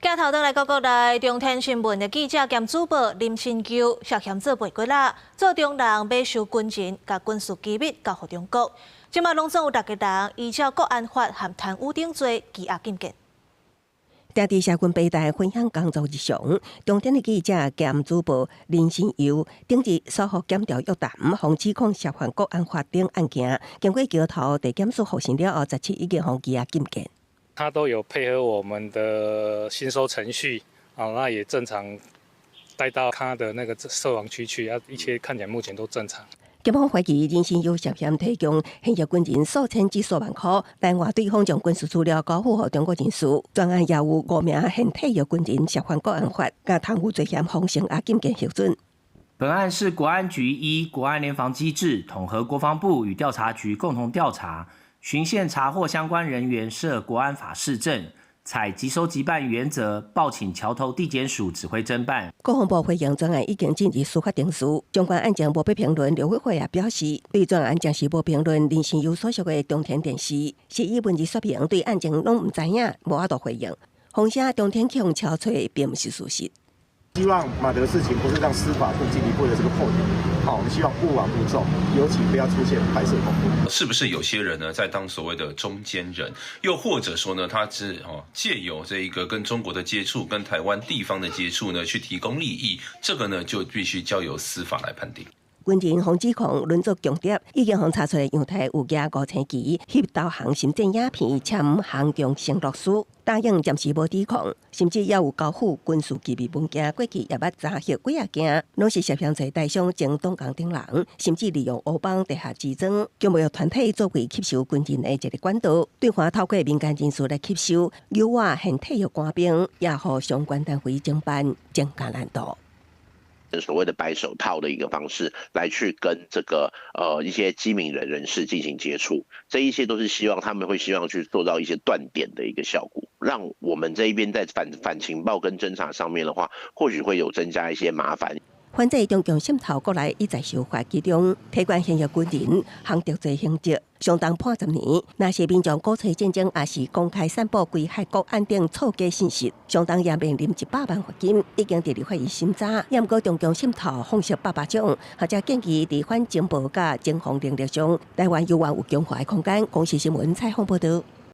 鏡頭轉來到國內，中天新聞的記者兼主播林新球涉嫌做背骨仔，做中人買收軍情，共軍事機密交予中國。這馬攏總有六个人依照國安法和貪污等罪羈押禁見。定佇社群平台分享工作日常，中天的記者兼主播林新佑，頂日所予檢調約談，予指控涉犯國安法等案件，經過橋頭地檢署複審了後，17已經予羈押禁見。他都有配合我們的偵搜程序，啊，那也正常帶到他的那個設防區去，啊，一切看起來目前都正常。檢方懷疑林新佑涉嫌提供現役軍人數千至數萬箍，來換對方將軍事資料交付予中國人士。專案也有五名現退役軍人涉犯國安法，共貪污罪嫌予聲押禁見核准。本案是國安局依國安聯防機制，統合國防部與調查局共同調查。循線查獲相關人員涉國安法事證，採即收即辦原則，報請橋頭地檢署指揮偵辦。國防部回應專案已經進入司法程序，相關案件無欲評論。陸委會也表示，對專案暫時無評論。林新佑所屬的中天電視是以文字說明，對案情攏毋知影，無法度回應。風聲中天去予敲揣，並毋是事實。希望馬德事情不是讓司法更進一步的這個破點，好，我們希望勿往勿縱，尤其不要出現白色恐怖。是不是有些人呢，在當所謂的中間人，又或者說呢，他是哦借由這一個跟中國的接觸，跟台灣地方的接觸呢，去提供利益，這個呢就必須交由司法來判定。軍人予指控輪作共諜，已經予查出來陽台有舉5千旗、翕導航心戰影片、簽行動承諾書，答應暫時無指控，甚至也有交付軍事機密文件，過去也捌查核幾仔件，攏是涉嫌罪帶傷前黨工等人，甚至利用烏幫地下支裝，強迫團體作為吸收軍人的一個管道，對方透過民間人士來吸收，誘惑現退役官兵，也予相關單位偵辦增加難度。所謂的白手套的一個方式來去跟這個一些機敏人人士進行接觸，這一些都是希望他們會希望去做到一些斷點的一個效果，讓我們這一邊在反情報跟偵查上面的話，或許會有增加一些麻煩。反制中共滲透國內一再受罰，其中提懸現役軍人項酌罪刑責，相當判10年。若是民眾鼓吹戰爭，抑是公開散布危害國安等錯假信息，相當也面臨100萬罰金。已經佇立法院審查，毋過中共滲透方式百百種，學者建議佇反情報佮偵防能力上，台灣猶原有強化的空間。公視新聞採訪報導。